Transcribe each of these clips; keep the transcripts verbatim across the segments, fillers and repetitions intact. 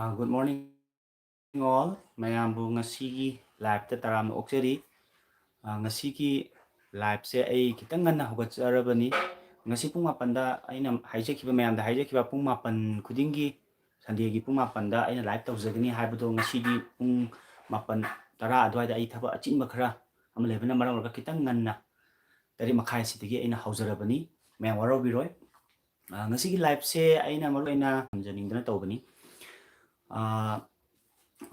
Good morning all. ꯃꯌꯥꯝꯕꯨ ꯉꯁꯤꯒꯤ liveꯇ ꯇꯔꯥꯝꯅ ꯑꯣꯛꯆꯔꯤ꯫ ꯑ, ꯉꯁꯤꯒꯤ liveꯁꯦ ꯑꯩ ꯈꯤꯇꯪ ꯉꯟꯅ ꯍꯧꯒꯠꯆꯔꯕꯅꯤ꯫ ꯉꯁꯤ ꯄꯨꯡ ꯃꯥꯄꯟꯗ ꯑꯩꯅ ꯍꯥꯏꯖꯈꯤꯕ, ꯃꯌꯥꯝꯗ ꯍꯥꯏꯖꯈꯤꯕ, ꯄꯨꯡ ꯃꯥꯄꯟ ꯈꯨꯗꯤꯡꯒꯤ, Sundayꯒꯤ ꯄꯨꯡ ꯃꯥꯄꯟꯗ ꯑꯩꯅ live ꯇꯧꯖꯒꯅꯤ ꯍꯥꯏꯕꯗꯣ, ꯉꯁꯤꯗꯤ ꯄꯨꯡ ꯃꯥꯄꯟ, ꯇꯔꯥ ꯑꯗꯨꯋꯥꯏꯗ ꯑꯩ ꯊꯕꯛ ꯑꯆꯤꯟꯕ ꯈꯔ ꯑꯃ ꯂꯩꯕꯅ ꯃꯔꯝ ꯑꯣꯏꯔꯒ ꯈꯤꯇꯪ ꯉꯟꯅ ꯇꯔꯦꯠ ꯃꯈꯥꯏꯁꯤꯗꯒꯤ ꯑꯩꯅ ꯍꯧꯖꯔꯕꯅꯤ꯫ ꯃꯌꯥꯝ ꯋꯥꯔꯧꯕꯤꯔꯣꯏ꯫ ꯑ, ꯉꯁꯤꯒꯤ liveꯁꯦ ꯑꯩꯅ ꯃꯔꯨ ꯑꯣꯏꯅ ꯊꯝꯖꯅꯤꯡꯗꯅ ꯇꯧꯕꯅꯤ꯫ ꯑ,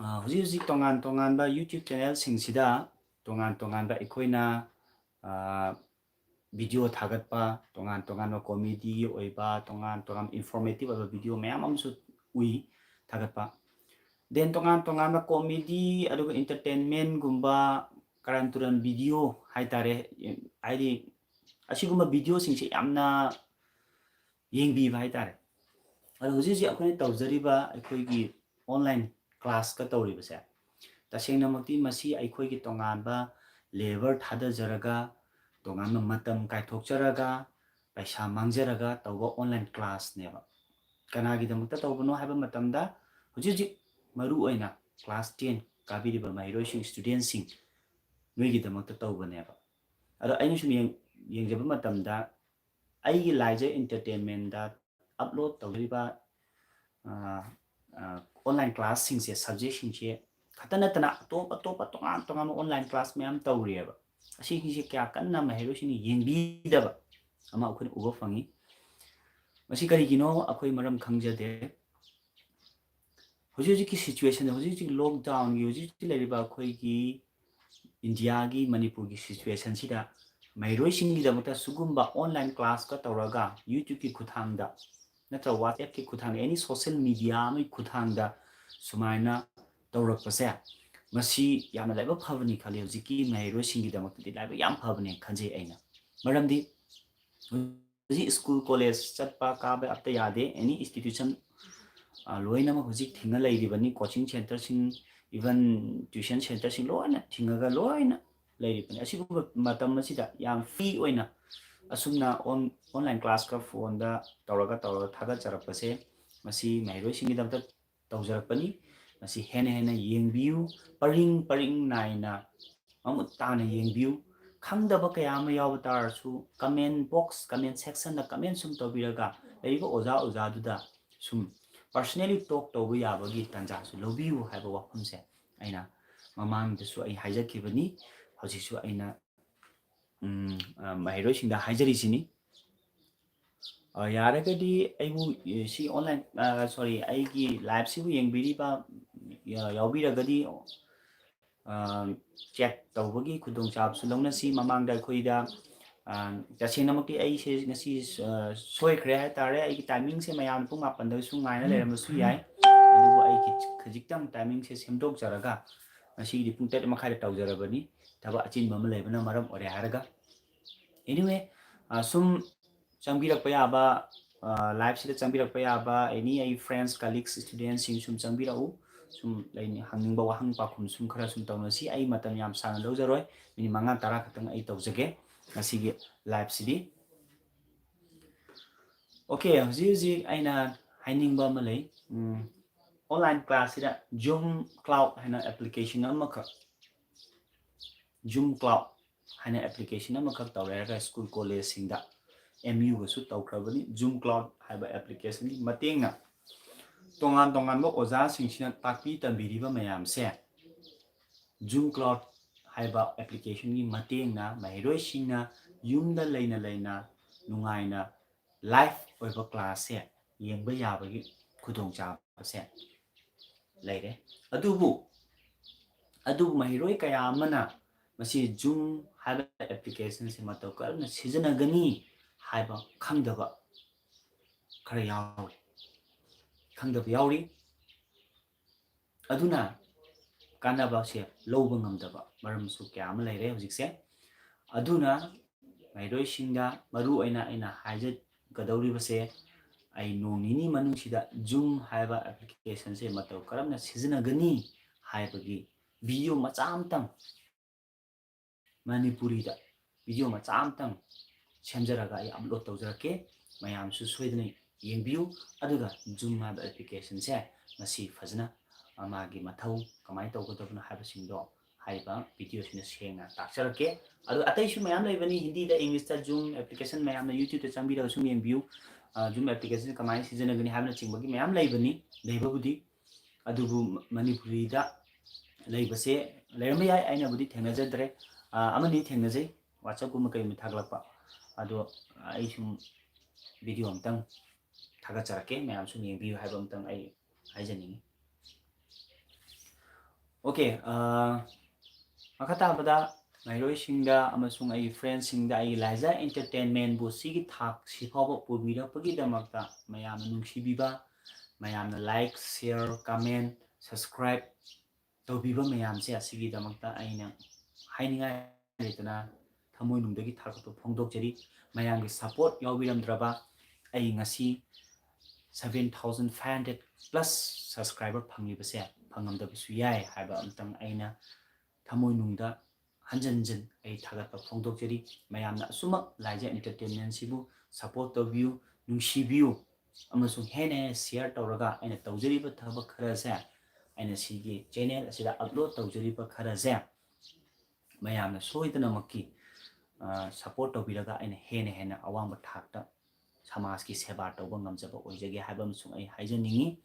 ꯑ, ꯍꯧꯖꯤꯛ ꯍꯧꯖꯤꯛ ꯇꯣꯉꯥꯟ ꯇꯣꯉꯥꯟꯕ YouTube channelꯁꯤꯡꯁꯤꯗ ꯇꯣꯉꯥꯟ ꯇꯣꯉꯥꯟꯕ ꯑꯩꯈꯣꯏꯅ, ꯑ, video ꯊꯥꯒꯠꯄ, ꯇꯣꯉꯥꯟ ꯇꯣꯉꯥꯟꯕ comedyꯒꯤ ꯑꯣꯏꯕ, ꯇꯣꯉꯥꯟ ꯇꯣꯉꯥꯟꯕ informative ꯑꯣꯏꯕ video ꯃꯌꯥꯝ ꯑꯃꯁꯨ ꯎꯏ ꯊꯥꯒꯠꯄ꯫ Then ꯇꯣꯉꯥꯟ ꯇꯣꯉꯥꯟꯕ comedy ꯑꯗꯨꯒ entertainmentꯒꯨꯝꯕ, ꯀꯔꯟ ꯇꯨꯔꯟ video ꯍꯥꯏꯇꯥꯔꯦ, ꯍꯥꯏꯗꯤ ꯑꯁꯤꯒꯨꯝꯕ videoꯁꯤꯡꯁꯦ ꯌꯥꯝꯅ ꯌꯦꯡꯕꯤꯕ ꯍꯥꯏꯇꯥꯔꯦ꯫ ꯑꯗꯣ ꯍꯧꯖꯤꯛ ꯍꯧꯖꯤꯛ ꯑꯩꯈꯣꯏꯅ ꯇꯧꯖꯔꯤꯕ ꯑꯩꯈꯣꯏꯒꯤ online classꯀ ꯇꯧꯔꯤꯕꯁꯦ, ꯇꯁꯦꯡꯅꯃꯛꯇꯤ ꯃꯁꯤ ꯑꯩꯈꯣꯏꯒꯤ ꯇꯣꯉꯥꯟꯕ labour ꯊꯥꯗꯖꯔꯒ, ꯇꯣꯉꯥꯟꯕ ꯃꯇꯝ ꯀꯥꯏꯊꯣꯛꯆꯔꯒ, ꯄꯩꯁꯥ ꯃꯥꯡꯖꯔꯒ ꯇꯧꯕ online classꯅꯦꯕ꯫ ꯀꯅꯥꯒꯤꯗꯃꯛꯇ ꯇꯧꯕꯅꯣ ꯍꯥꯏꯕ ꯃꯇꯝꯗ, ꯍꯧꯖꯤꯛ ꯍꯧꯖꯤꯛ ꯃꯔꯨ ꯑꯣꯏꯅ class ten ꯀꯥꯕꯤꯔꯤꯕ ꯃꯍꯩꯔꯣꯏꯁꯤꯡ, studentꯁꯤꯡ, ꯅꯣꯏꯒꯤꯗꯃꯛꯇ ꯇꯧꯕꯅꯦꯕ꯫ ꯑꯗꯣ ꯑꯩꯅ ꯁꯨꯝ ꯌꯦꯡ-, ꯌꯦꯡꯖꯕ ꯃꯇꯝꯗ, ꯑꯩꯒꯤ ꯂꯥꯏꯖ entertainmentꯗ upload ꯇꯧꯖꯔꯤꯕ, ꯑ, ꯑ, online classꯁꯤꯡꯁꯦ, subjectꯁꯤꯡꯁꯦ ꯈꯛꯇ ꯅꯠꯇꯅ ꯑꯇꯣꯞ ꯑꯇꯣꯞꯄ ꯇꯣꯉꯥꯟ ꯇꯣꯉꯥꯟꯕ online class ꯃꯌꯥꯝ ꯇꯧꯔꯤꯑꯕ꯫ ꯑꯁꯤꯁꯤꯡꯁꯦ ꯀꯌꯥ ꯀꯟꯅ ꯃꯍꯩꯔꯣꯏꯁꯤꯡꯅ ꯌꯦꯡꯕꯤꯗꯕ ꯑꯃ ꯑꯩꯈꯣꯏꯅ ꯎꯕ ꯐꯪꯉꯤ꯫ ꯃꯁꯤ ꯀꯔꯤꯒꯤꯅꯣ ꯑꯩꯈꯣꯏ ꯃꯔꯝ ꯈꯪꯖꯗꯦ꯫ ꯍꯧꯖꯤꯛ ꯍꯧꯖꯤꯛꯀꯤ situation, ꯍꯧꯖꯤꯛ ꯍꯧꯖꯤꯛ lockdownꯒꯤ ꯍꯧꯖꯤꯛ ꯍꯧꯖꯤꯛ ꯂꯩꯔꯤꯕ ꯑꯩꯈꯣꯏꯒꯤ ꯏꯟꯗꯤꯌꯥꯒꯤ, ꯃꯅꯤꯄꯨꯔꯒꯤ situationꯁꯤꯗ ꯃꯍꯩꯔꯣꯏꯁꯤꯡꯒꯤꯗꯃꯛꯇ ꯁꯤꯒꯨꯝꯕ online classꯀ ꯇꯧꯔꯒ, YouTubeꯀꯤ ꯈꯨꯠꯊꯥꯡꯗ ꯅꯠꯇ꯭ꯔꯒ WhatsAppꯀꯤ ꯈꯨꯠꯊꯥꯡꯗ, any social media ꯑꯃꯒꯤ ꯈꯨꯠꯊꯥꯡꯗ ꯁꯨꯃꯥꯏꯅ ꯇꯧꯔꯛꯄꯁꯦ, ꯃꯁꯤ ꯌꯥꯝꯅ ꯂꯥꯏꯕꯛ ꯐꯕꯅꯤ ꯈꯜꯂꯤ꯫ ꯍꯧꯖꯤꯛꯀꯤ ꯃꯍꯩꯔꯣꯏꯁꯤꯡꯒꯤꯗꯃꯛꯇꯗꯤ ꯂꯥꯏꯕꯛ ꯌꯥꯝ ꯐꯕꯅꯦ ꯈꯟꯖꯩ ꯑꯩꯅ꯫ ꯃꯔꯝꯗꯤ ꯍꯧꯖꯤꯛ school, college ꯆꯠꯄ ꯀꯥꯕ ꯑꯝꯇ ꯌꯥꯗꯦ꯫ Any institution, ꯑ, ꯂꯣꯏꯅꯃꯛ ꯍꯧꯖꯤꯛ ꯊꯤꯡꯉ ꯂꯩꯔꯤꯕꯅꯤ꯫ Coaching centreꯁꯤꯡ, even tuition centreꯁꯤꯡ ꯂꯣꯏꯅ ꯊꯤꯡꯉꯒ ꯂꯣꯏꯅ ꯂꯩꯔꯤꯕꯅꯤ꯫ ꯑꯁꯤꯒꯨꯝꯕ ꯃꯇꯝ ꯑꯁꯤꯗ ꯌꯥꯝ free ꯑꯣꯏꯅ ꯑꯁꯨꯝꯅ on-, online classꯀ phoneꯗ ꯇꯧꯔꯒ, ꯇꯧꯔꯒ ꯊꯥꯒꯠꯆꯔꯛꯄꯁꯦ, ꯃꯁꯤ ꯃꯍꯩꯔꯣꯏꯁꯤꯡꯒꯤꯗꯃꯛꯇ ꯇꯧꯖꯔꯛꯄꯅꯤ꯫ ꯃꯁꯤ ꯍꯦꯟꯅ ꯍꯦꯟꯅ ꯌꯦꯡꯕꯤꯌꯨ, ꯄꯔꯤꯡ ꯄꯔꯤꯡ ꯅꯥꯏꯅ ꯃꯃꯨꯠ ꯇꯥꯅ ꯌꯦꯡꯕꯤꯌꯨ꯫ ꯈꯪꯗꯕ ꯀꯌꯥ ꯑꯃ ꯌꯥꯎꯕ ꯇꯥꯔꯁꯨ comment box, comment sectionꯗ comment ꯁꯨꯝ ꯇꯧꯕꯤꯔꯒ ꯂꯩꯔꯤꯕ ꯑꯣꯖꯥ ꯑꯣꯖꯥꯗꯨꯗ ꯁꯨꯝ personally talk ꯇꯧꯕ ꯌꯥꯕꯒꯤ ꯇꯥꯟꯖꯥꯁꯨ ꯂꯧꯕꯤꯌꯨ ꯍꯥꯏꯕ ꯋꯥꯐꯝꯁꯦ ꯑꯩꯅ ꯃꯃꯥꯡꯗꯁꯨ ꯑꯩ ꯍꯥꯏꯖꯈꯤꯕꯅꯤ, ꯍꯧꯖꯤꯛꯁꯨ ꯑꯩꯅ ꯎꯝ, ꯑ, ꯃꯍꯩꯔꯣꯏꯁꯤꯡꯗ ꯍꯥꯏꯖꯔꯤꯁꯤꯅꯤ꯫ ꯑ, ꯌꯥꯔꯒꯗꯤ ꯑꯩꯕꯨ, ꯑꯦ, ꯁꯤ online, ꯑ, sorry, ꯑꯩꯒꯤ liveꯁꯤꯕꯨ ꯌꯦꯡꯕꯤꯔꯤꯕ, ꯌꯥ-, ꯌꯥꯎꯕꯤꯔꯒꯗꯤ, ꯑ, chat ꯇꯧꯕꯒꯤ ꯈꯨꯗꯣꯡꯆꯥꯕꯁꯨ ꯂꯧꯅꯁꯤ꯫ ꯃꯃꯥꯡꯗ ꯑꯩꯈꯣꯏꯗ, ꯑ, ꯇꯁꯦꯡꯅꯃꯛꯇꯤ ꯑꯩꯁꯦ ꯉꯁꯤ, ꯑ, ꯁꯣꯏꯈ꯭ꯔꯦ ꯍꯥꯏꯇꯥꯔꯦ꯫ ꯑꯩꯒꯤ timingꯁꯦ ꯃꯌꯥꯝꯅ ꯄꯨꯡ ꯃꯥꯄꯟꯗꯁꯨ ꯉꯥꯏꯅ ꯂꯩꯔꯝꯕꯁꯨ ꯌꯥꯏ, ꯑꯗꯨꯕꯨ ꯑꯩ ꯈꯤꯖꯤꯛ-, ꯈꯖꯤꯛꯇꯪ timingꯁꯦ ꯁꯦꯝꯗꯣꯛꯆꯔꯒ ꯉꯁꯤꯒꯤꯗꯤ ꯄꯨꯡ ꯇꯔꯦꯠ ꯃꯈꯥꯏꯗ ꯇꯧꯖꯔꯕꯅꯤ, ꯊꯕꯛ ꯑꯆꯤꯟꯕ ꯑꯃ ꯂꯩꯕꯅ ꯃꯔꯝ ꯑꯣꯏꯔꯦ ꯍꯥꯏꯔꯒ꯫ Anyway, ꯑ, ꯁꯨꯝ ꯆꯪꯕꯤꯔꯛꯄ ꯌꯥꯕ, ꯑ, liveꯁꯤꯗ ꯆꯪꯕꯤꯔꯛꯄ ꯌꯥꯕ any ꯑꯩ friends, colleagues, studentꯁꯤꯡ ꯁꯨꯝ ꯆꯪꯕꯤꯔꯛꯎ꯫ ꯁꯨꯝ ꯂꯩꯅꯤ-, ꯍꯪꯅꯤꯡꯕ ꯋꯥꯍꯪ ꯄꯥꯎꯈꯨꯝ ꯁꯨꯝ ꯈꯔ ꯁꯨꯝ ꯇꯧꯅꯁꯤ꯫ ꯑꯩ ꯃꯇꯝ ꯌꯥꯝ ꯁꯥꯡꯅ ꯂꯧꯖꯔꯣꯏ, minute ꯃꯉꯥ ꯇꯔꯥ ꯈꯛꯇꯪ ꯑꯩ ꯇꯧꯖꯒꯦ ꯉꯁꯤꯒꯤ liveꯁꯤꯗꯤ꯫ Okay, ꯍꯧꯖꯤꯛ ꯍꯧꯖꯤꯛ ꯑꯩꯅ ꯍꯥꯏꯅꯤꯡꯕ ꯑꯃ ꯂꯩ꯫ ꯎꯝ, online classꯁꯤꯗ Zoom Cloud ꯍꯥꯏꯅ application ꯑꯃꯈꯛ, Zoom Cloud ꯍꯥꯏꯅ application ꯑꯃꯈꯛ ꯇꯧꯔꯦ ꯍꯥꯏꯔꯒ school collegeꯁꯤꯡꯗ, MUꯒꯁꯨ ꯇꯧꯈ꯭ꯔꯕꯅꯤ꯫ Zoom Cloud ꯍꯥꯏꯕ applicationꯒꯤ ꯃꯇꯦꯡꯅ ꯇꯣꯉꯥꯟ ꯇꯣꯉꯥꯟꯕ ꯑꯣꯖꯥꯁꯤꯡꯁꯤꯅ ꯇꯥꯛꯄꯤ ꯇꯝꯕꯤꯔꯤꯕ ꯃꯌꯥꯝꯁꯦ Zoom Cloud ꯍꯥꯏꯕ applicationꯒꯤ ꯃꯇꯦꯡꯅ ꯃꯍꯩꯔꯣꯏꯁꯤꯡꯅ ꯌꯨꯝꯗ ꯂꯩꯅ ꯂꯩꯅ ꯅꯨꯡꯉꯥꯏꯅ live ꯑꯣꯏꯕ classꯁꯦ ꯌꯦꯡꯕ ꯌꯥꯕꯒꯤ ꯈꯨꯗꯣꯡꯆꯥꯕꯁꯦ ꯂꯩꯔꯦ꯫ ꯑꯗꯨꯕꯨ, ꯑꯗꯨꯕꯨ ꯃꯍꯩꯔꯣꯏ ꯀꯌꯥ ꯑꯃꯅ ꯃꯁꯤ Zoom ꯍꯥꯏꯕ applicationꯁꯦ ꯃꯇꯧ ꯀꯔꯝꯅ ꯁꯤꯖꯤꯟꯅꯒꯅꯤ ꯍꯥꯏꯕ ꯈꯪꯗꯕ ꯈꯔ ꯌꯥꯎꯔꯤ, ꯈꯪꯗꯕ ꯌꯥꯎꯔꯤ꯫ ꯑꯗꯨꯅ ꯀꯥꯟꯅꯕꯁꯦ ꯂꯧꯕ ꯉꯝꯗꯕ ꯃꯔꯝꯁꯨ ꯀꯌꯥ ꯑꯃ ꯂꯩꯔꯦ ꯍꯧꯖꯤꯛꯁꯦ꯫ ꯑꯗꯨꯅ ꯃꯍꯩꯔꯣꯏꯁꯤꯡꯗ ꯃꯔꯨ ꯑꯣꯏꯅ ꯑꯩꯅ ꯍꯥꯏꯖꯒꯗꯧꯔꯤꯕꯁꯦ, ꯑꯩ ꯅꯣꯡ ꯅꯤꯅꯤ ꯃꯅꯨꯡꯁꯤꯗ Zoom ꯍꯥꯏꯕ applicationꯁꯦ ꯃꯇꯧ ꯀꯔꯝꯅ ꯁꯤꯖꯤꯟꯅꯒꯅꯤ ꯍꯥꯏꯕꯒꯤ video ꯃꯆꯥ ꯑꯃꯇꯪ, ꯃꯅꯤꯄꯨꯔꯤꯗ video ꯃꯆꯥ ꯑꯃꯇꯪ ꯁꯦꯝꯖꯔꯒ ꯑꯩ upload ꯇꯧꯖꯔꯛꯀꯦ꯫ ꯃꯌꯥꯝꯁꯨ ꯁꯣꯏꯗꯅ ꯌꯦꯡꯕꯤꯌꯨ꯫ ꯑꯗꯨꯒ Zoom ꯍꯥꯏꯕ applicationꯁꯦ ꯃꯁꯤ ꯐꯖꯅ, ꯑ, ꯃꯥꯒꯤ ꯃꯊꯧ ꯀꯃꯥꯏꯅ ꯇꯧꯒꯗꯕꯅꯣ ꯍꯥꯏꯕꯁꯤꯡꯗꯣ ꯍꯥꯏꯔꯤꯕ videoꯁꯤꯅ ꯁꯦꯡꯅ ꯇꯥꯛꯆꯔꯛꯀꯦ꯫ ꯑꯗꯨ ꯑꯇꯩꯁꯨ ꯃꯌꯥꯝ ꯂꯩꯕꯅꯤ, ꯍꯤꯟꯗꯤꯗ, Englishꯇ Zoom application ꯃꯌꯥꯝꯅ YouTubeꯇ ꯆꯪꯕꯤꯔꯒ ꯁꯨꯝ ꯌꯦꯡꯕꯤꯌꯨ꯫ ꯑ, Zoom application ꯀꯃꯥꯏꯅ ꯁꯤꯖꯤꯟꯅꯒꯅꯤ ꯍꯥꯏꯕꯅꯆꯤꯡꯕꯒꯤ ꯃꯌꯥꯝ ꯂꯩꯕꯅꯤ, ꯂꯩꯕꯕꯨꯗꯤ꯫ ꯑꯗꯨꯕꯨ ꯃ-, ꯃꯅꯤꯄꯨꯔꯤꯗ ꯂꯩꯕꯁꯦ ꯂꯩꯔꯝꯕ ꯌꯥꯏ, ꯑꯩꯅꯕꯨꯗꯤ ꯊꯦꯡꯅꯖꯗ꯭ꯔꯦ꯫ ꯑ, ꯑꯃꯅꯤ ꯊꯦꯡꯅꯖꯩ, WhatsAppꯀꯨꯝꯕ ꯀꯩꯒꯨꯝꯕ ꯊꯥꯒꯠꯂꯛꯄ꯫ ꯑꯗꯣ ꯑꯩ ꯁꯨꯝ video ꯑꯝꯇꯪ ꯊꯥꯒꯠꯆꯔꯛꯀꯦ, ꯃꯌꯥꯝ ꯁꯨꯝ ꯌꯦꯡꯕꯤꯌꯨ ꯍꯥꯏꯕ ꯑꯝꯇꯪ ꯑꯩ ꯍꯥꯏꯖꯅꯤꯡꯉꯤ꯫ Okay, ꯑ, ꯃꯈꯥ ꯇꯥꯕꯗ ꯃꯍꯩꯔꯣꯏꯁꯤꯡꯗ ꯑꯃꯁꯨꯡ ꯑꯩꯒꯤ friendꯁꯤꯡꯗ ꯑꯩꯒꯤ ꯂꯥꯏꯖꯥ Entertainmentꯕꯨ ꯁꯤꯒꯤ ꯊꯥꯛ ꯁꯤꯐꯥꯎꯕ ꯄꯨꯕꯤꯔꯛꯄꯒꯤꯗꯃꯛꯇ ꯃꯌꯥꯝꯅ ꯅꯨꯡꯁꯤꯕꯤꯕ, ꯃꯌꯥꯝꯅ like, share, comment, subscribe ꯇꯧꯕꯤꯕ ꯃꯌꯥꯝꯁꯦ, ꯑꯁꯤꯒꯤꯗꯃꯛꯇ ꯑꯩꯅ ꯍꯥꯏꯅꯤꯡꯉꯥꯏ ꯂꯩꯇꯅ ꯊꯃꯣꯏꯅꯨꯡꯗꯒꯤ ꯊꯥꯒꯠꯄ ꯐꯣꯡꯗꯣꯛꯆꯔꯤ꯫ ꯃꯌꯥꯝꯒꯤ support ꯌꯥꯎꯕꯤꯔꯝꯗ꯭ꯔꯕ ꯑꯩ ꯉꯁꯤ seven thousand five hundred plus subscriber ꯐꯪꯂꯤꯕꯁꯦ ꯐꯪꯉꯝꯗꯕꯁꯨ ꯌꯥꯏ ꯍꯥꯏꯕ ꯑꯝꯇꯪ ꯑꯩꯅ ꯊꯃꯣꯏꯅꯨꯡꯗ ꯍꯟꯖꯟ ꯍꯟꯖꯟ ꯑꯩ ꯊꯥꯒꯠꯄ ꯐꯣꯡꯗꯣꯛꯆꯔꯤ꯫ ꯃꯌꯥꯝꯅ ꯑꯁꯨꯃꯛ ꯂꯥꯏꯖꯥ Entertainmentꯁꯤꯕꯨ support ꯇꯧꯕꯤꯌꯨ, ꯅꯨꯡꯁꯤꯕꯤꯌꯨ, ꯑꯃꯁꯨꯡ ꯍꯦꯟꯅ ꯍꯦꯟꯅ share ꯇꯧꯔꯒ ꯑꯩꯅ ꯇꯧꯖꯔꯤꯕ ꯊꯕꯛ ꯈꯔꯁꯦ, ꯑꯩꯅ ꯁꯤꯒꯤ channel ꯑꯁꯤꯗ upload ꯇꯧꯖꯔꯤꯕ ꯈꯔꯁꯦ ꯃꯌꯥꯝꯅ ꯁꯣꯏꯗꯅꯃꯛꯀꯤ, ꯑ, support ꯇꯧꯕꯤꯔꯒ ꯑꯩꯅ ꯍꯦꯟꯅ ꯍꯦꯟꯅ ꯑꯋꯥꯡꯕ ꯊꯥꯛꯇ ꯁꯃꯥꯖꯀꯤ ꯁꯦꯕꯥ ꯇꯧꯕ ꯉꯝꯖꯕ ꯑꯣꯏꯖꯒꯦ ꯍꯥꯏꯕ ꯑꯃꯁꯨ ꯑꯩ ꯍꯥꯏꯖꯅꯤꯡꯉꯤ꯫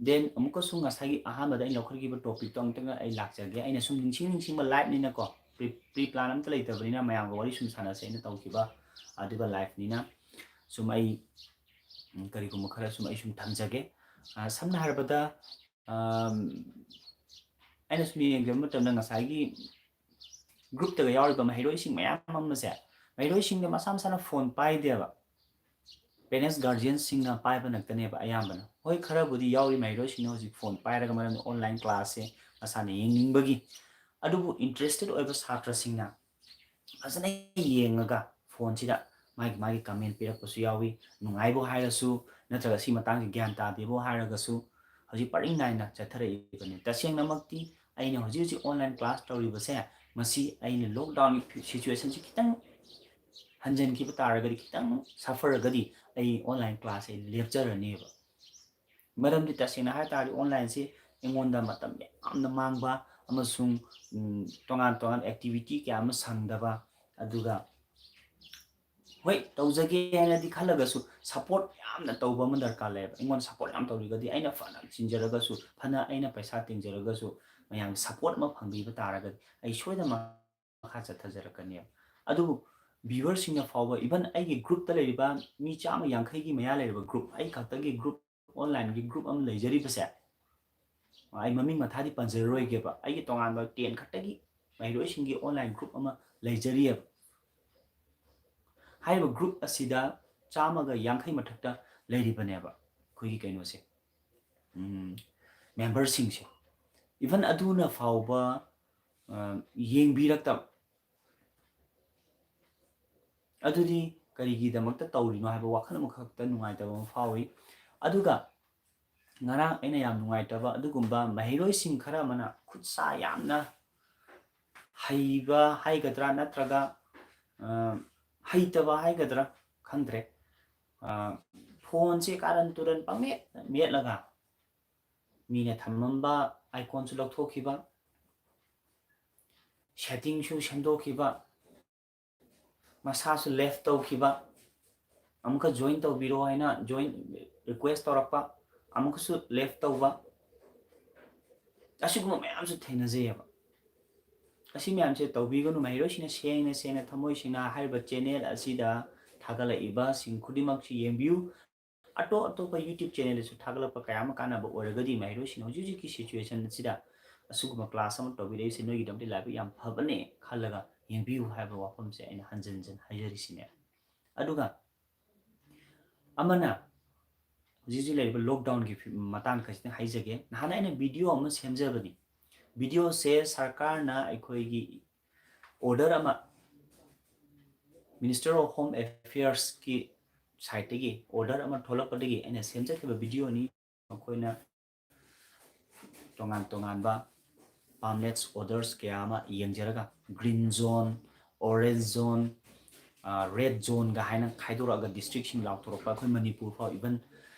Then ꯑꯃꯨꯛꯀꯁꯨ ꯉꯁꯥꯏꯒꯤ ꯑꯍꯥꯟꯕꯗ ꯑꯩꯅ ꯂꯧꯈꯠꯈꯤꯕ topicꯇꯣ ꯑꯃꯨꯛꯇꯪꯒ ꯑꯩ ꯂꯥꯛꯆꯒꯦ꯫ ꯑꯩꯅ ꯁꯨꯝ ꯅꯤꯡꯁꯤꯡ ꯅꯤꯡꯁꯤꯡꯕ liveꯅꯤꯅꯀꯣ, pre, pre plan ꯑꯝꯇ ꯂꯩꯇꯕꯅꯤꯅ ꯃꯌꯥꯝꯒ ꯋꯥꯔꯤ ꯁꯨꯝ ꯁꯥꯟꯅꯁꯦꯅ ꯇꯧꯈꯤꯕ ꯑꯗꯨꯒ liveꯅꯤꯅ ꯁꯨꯝ ꯑꯩ, ꯎꯝ, ꯀꯔꯤꯒꯨꯝꯕ ꯈꯔ ꯁꯨꯝ ꯑꯩ ꯁꯨꯝ ꯊꯝꯖꯒꯦ꯫ ꯑ, ꯁꯝꯅ ꯍꯥꯏꯔꯕꯗ, ꯑꯝ, ꯑꯩꯅ ꯁꯨꯝ ꯌꯦꯡꯖꯕ ꯃꯇꯝꯗ ꯉꯁꯥꯏꯒꯤ groupꯇꯒ ꯌꯥꯎꯔꯤꯕ ꯃꯍꯩꯔꯣꯏꯁꯤꯡ ꯃꯌꯥꯝ ꯑꯃꯁꯦ, ꯃꯍꯩꯔꯣꯏꯁꯤꯡꯗ ꯃꯁꯥ ꯃꯁꯥꯅ phone ꯄꯥꯏꯗꯦꯕ꯫ Parents, guardianꯁꯤꯡꯅ ꯄꯥꯏꯕ ꯉꯥꯛꯇꯅꯦꯕ ꯑꯌꯥꯝꯕꯅ꯫ ꯍꯣꯏ, ꯈꯔꯕꯨꯗꯤ ꯌꯥꯎꯔꯤ ꯃꯍꯩꯔꯣꯏꯁꯤꯡꯅ ꯍꯧꯖꯤꯛ phone ꯄꯥꯏꯔꯒ, ꯃꯔꯝꯗꯤ online classꯁꯦ ꯃꯁꯥꯅ ꯌꯦꯡꯅꯤꯡꯕꯒꯤ꯫ ꯑꯗꯨꯕꯨ interested ꯑꯣꯏꯕ ꯁꯥꯇ꯭ꯔꯁꯤꯡꯅ ꯐꯖꯅ ꯌꯦꯡꯉꯒ phoneꯁꯤꯗ ꯃꯥꯒꯤ, ꯃꯥꯒꯤ comment ꯄꯤꯔꯛꯄꯁꯨ ꯌꯥꯎꯏ꯫ ꯅꯨꯡꯉꯥꯏꯕꯨ ꯍꯥꯏꯔꯁꯨ, ꯅꯠꯇ꯭ꯔꯒ ꯁꯤ ꯃꯇꯥꯡꯁꯤ ꯒ꯭ꯌꯥꯟ ꯇꯥꯗꯦꯕꯨ ꯍꯥꯏꯔꯒꯁꯨ, ꯍꯧꯖꯤꯛ ꯄꯔꯤꯡ ꯅꯥꯏꯅ ꯆꯠꯊꯔꯛꯏꯕꯅꯤ꯫ ꯇꯁꯦꯡꯅꯃꯛꯇꯤ ꯑꯩꯅ ꯍꯧꯖꯤꯛ ꯍꯧꯖꯤꯛ online class ꯇꯧꯔꯤꯕꯁꯦ, ꯃꯁꯤ ꯑꯩꯅ lockdownꯒꯤ situationꯁꯤ ꯈꯤꯇꯪ ꯍꯟꯖꯤꯟꯈꯤꯕ ꯇꯥꯔꯒꯗꯤ, ꯈꯤꯇꯪ ꯁꯐꯔꯒꯗꯤ ꯑꯩ online class ꯑꯩ ꯂꯦꯞꯆꯔꯅꯦꯕ꯫ ꯃꯔꯝꯗꯤ ꯇꯁꯦꯡꯅ ꯍꯥꯏ ꯇꯥꯔꯗꯤ online ꯁꯤ ꯑꯩꯉꯣꯟꯗ ꯃꯇꯝ ꯌꯥꯝꯅ ꯃꯥꯡꯕ ꯑꯃꯁꯨꯡ, ꯎꯝ, ꯇꯣꯉꯥꯟ ꯇꯣꯉꯥꯟ activity ꯀꯌꯥ ꯑꯃ ꯁꯪꯗꯕ, ꯑꯗꯨꯒ ꯍꯣꯏ, ꯇꯧꯖꯒꯦ ꯍꯥꯏꯅꯗꯤ ꯈꯜꯂꯒꯁꯨ support ꯌꯥꯝꯅ ꯇꯧꯕ ꯑꯃ ꯗꯔꯀꯥꯔ ꯂꯩꯌꯦꯕ꯫ ꯑꯩꯉꯣꯟꯗ support ꯌꯥꯝ ꯇꯧꯕꯤꯔꯒꯗꯤ, ꯑꯩꯅ ꯐꯅ ꯆꯤꯟꯖꯔꯒꯁꯨ, ꯐꯅ ꯑꯩꯅ ꯄꯩꯁꯥ ꯇꯤꯡꯖꯔꯒꯁꯨ, ꯃꯌꯥꯝꯒꯤ support ꯑꯃ ꯐꯪꯕꯤꯕ ꯇꯥꯔꯒꯗꯤ ꯑꯩ ꯁꯣꯏꯗꯅ ꯃꯈꯥ ꯆꯠꯊꯖꯔꯛꯀꯅꯦꯕ꯫ ꯑꯗꯨꯕꯨ viewer ꯁꯤꯡꯅ ꯐꯥꯎꯕ, even ꯑꯩꯒꯤ group ꯇ ꯂꯩꯔꯤꯕ ꯃꯤ ꯆꯥꯝꯃ ꯌꯥꯡꯈꯩꯒꯤ ꯃꯌꯥ ꯂꯩꯔꯤꯕ group, ꯑꯩ ꯈꯛꯇꯒꯤ group, online ꯒꯤ group ꯑꯃ ꯂꯩꯖꯔꯤꯕꯁꯦ, ꯑꯩ ꯃꯃꯤꯡ ꯃꯊꯥꯗꯤ ꯄꯟꯖꯔꯔꯣꯏꯒꯦꯕ, ꯑꯩꯒꯤ ꯇꯣꯉꯥꯟꯕ ten ꯈꯛꯇꯒꯤ ꯃꯍꯩꯔꯣꯏꯁꯤꯡꯒꯤ online group ꯑꯃ ꯂꯩꯖꯔꯤꯑꯕ꯫ ꯍꯥꯏꯔꯤꯕ group ꯑꯁꯤꯗ ꯆꯥꯝꯃꯒ ꯌꯥꯡꯈꯩ ꯃꯊꯛꯇ ꯂꯩꯔꯤꯕꯅꯦꯕ ꯑꯩꯈꯣꯏꯒꯤ ꯀꯩꯅꯣꯁꯦ, ꯎꯝ, member ꯁꯤꯡꯁꯦ꯫ Even ꯑꯗꯨꯅ ꯐꯥꯎꯕ, ꯑ, ꯌꯦꯡꯕꯤꯔꯛꯇꯕ꯫ ꯑꯗꯨꯗꯤ ꯀꯔꯤꯒꯤꯗꯃꯛꯇ ꯇꯧꯔꯤꯅꯣ ꯍꯥꯏꯕ ꯋꯥꯈꯜ ꯑꯃꯈꯛꯇ ꯅꯨꯡꯉꯥꯏꯇꯕ ꯑꯃ ꯐꯥꯎꯏ꯫ ꯑꯗꯨꯒ ꯉꯔꯥꯡ ꯑꯩꯅ ꯌꯥꯝ ꯅꯨꯡꯉꯥꯏꯇꯕ, ꯑꯗꯨꯒꯨꯝꯕ ꯃꯍꯩꯔꯣꯏꯁꯤꯡ ꯈꯔ ꯑꯃꯅ ꯈꯨꯠ ꯁꯥ ꯌꯥꯝꯅ ꯍꯩꯕ ꯍꯥꯏꯒꯗ꯭ꯔꯥ, ꯅꯠꯇ꯭ꯔꯒ, ꯑ, ꯍꯩꯇꯕ ꯍꯥꯏꯒꯗ꯭ꯔꯥ, ꯈꯪꯗ꯭ꯔꯦ, ꯑ, phone ꯁꯦ ꯀꯥꯔꯟ ꯇꯨꯔꯟ ꯄꯪꯃꯦꯠ ꯃꯦꯠꯂꯒ ꯃꯤꯅ ꯊꯝꯃꯝꯕ icon ꯁꯨ ꯂꯧꯊꯣꯛꯈꯤꯕ, setting ꯁꯨ ꯁꯦꯝꯗꯣꯛꯈꯤꯕ, ꯃꯁꯥꯁꯨ left ꯇꯧꯈꯤꯕ, ꯑꯃꯨꯛꯀ join ꯇꯧꯕꯤꯔꯣ ꯍꯥꯏꯅ join request ꯇꯧꯔꯛꯄ, ꯑꯃꯨꯛꯀꯁꯨ left ꯇꯧꯕ, ꯑꯁꯤꯒꯨꯝꯕ ꯃꯌꯥꯝꯁꯨ ꯊꯦꯡꯅꯖꯩꯑꯕ꯫ ꯑꯁꯤ ꯃꯌꯥꯝꯁꯦ ꯇꯧꯕꯤꯒꯅꯨ꯫ ꯃꯍꯩꯔꯣꯏꯁꯤꯡꯅ ꯁꯦꯡꯅ ꯁꯦꯡꯅ ꯊꯃꯣꯏ ꯁꯦꯡꯅ ꯍꯥꯏꯔꯤꯕ channel ꯑꯁꯤꯗ ꯊꯥꯒꯠꯂꯛꯏꯕꯁꯤꯡ ꯈꯨꯗꯤꯡꯃꯛꯁꯤ ꯌꯦꯡꯕꯤꯌꯨ꯫ ꯑꯇꯣꯞ ꯑꯇꯣꯞꯄ YouTube channel ꯗꯁꯨ ꯊꯥꯒꯠꯂꯛꯄ ꯀꯌꯥ ꯑꯃ ꯀꯥꯟꯅꯕ ꯑꯣꯏꯔꯒꯗꯤ, ꯃꯍꯩꯔꯣꯏꯁꯤꯡꯅ ꯍꯧꯖꯤꯛ ꯍꯧꯖꯤꯛꯀꯤ situation ꯑꯁꯤꯗ ꯑꯁꯤꯒꯨꯝꯕ class ꯑꯃ ꯇꯧꯕꯤꯔꯛꯏꯁꯦ ꯅꯣꯏꯒꯤꯗꯃꯛꯇꯤ ꯂꯥꯏꯕꯛ ꯌꯥꯝ ꯐꯕꯅꯦ ꯈꯜꯂꯒ ꯌꯦꯡꯕꯤꯌꯨ ꯍꯥꯏꯕ ꯋꯥꯐꯝꯁꯦ ꯑꯩꯅ ꯍꯟꯖꯤꯟ ꯍꯟꯖꯤꯟ ꯍꯥꯏꯖꯔꯤꯁꯤꯅꯦ꯫ ꯑꯗꯨꯒ ꯑꯃꯅ ꯍꯧꯖꯤꯛ ꯍꯧꯖꯤꯛ ꯂꯩꯔꯤꯕ lockdown ꯒꯤ ꯐꯤ-, ꯃꯇꯥꯡ ꯈꯖꯤꯛꯇꯪ ꯍꯥꯏꯖꯒꯦ꯫ ꯅꯍꯥꯟ ꯑꯩꯅ video ꯑꯃ ꯁꯦꯝꯖꯕꯅꯤ꯫ Video ꯁꯦ ꯁꯔꯀꯥꯔꯅ ꯑꯩꯈꯣꯏꯒꯤ order ꯑꯃ, Minister of Home Affairs ꯀꯤ side ꯇꯒꯤ order ꯑꯃ ꯊꯣꯛꯂꯛꯄꯗꯒꯤ ꯑꯩꯅ ꯁꯦꯝꯖꯈꯤꯕ video ꯅꯤ꯫ ꯃꯈꯣꯏꯅ ꯇꯣꯉꯥꯟ ꯇꯣꯉꯥꯟꯕ permit orders ꯀꯌꯥ ꯑꯃ ꯌꯦꯡꯖꯔꯒ, green zone, orange zone, red ꯖꯣꯟꯒ ꯍꯥꯏꯅ ꯈꯥꯏꯗꯣꯔꯛꯑꯒ ꯗꯤꯁꯇ꯭ꯔꯤꯛꯁꯤꯡ ꯂꯥꯎꯊꯣꯔꯛꯄ, ꯑꯩꯈꯣꯏ ꯃꯅꯤꯄꯨꯔ ꯐꯥꯎ ꯏꯚꯟ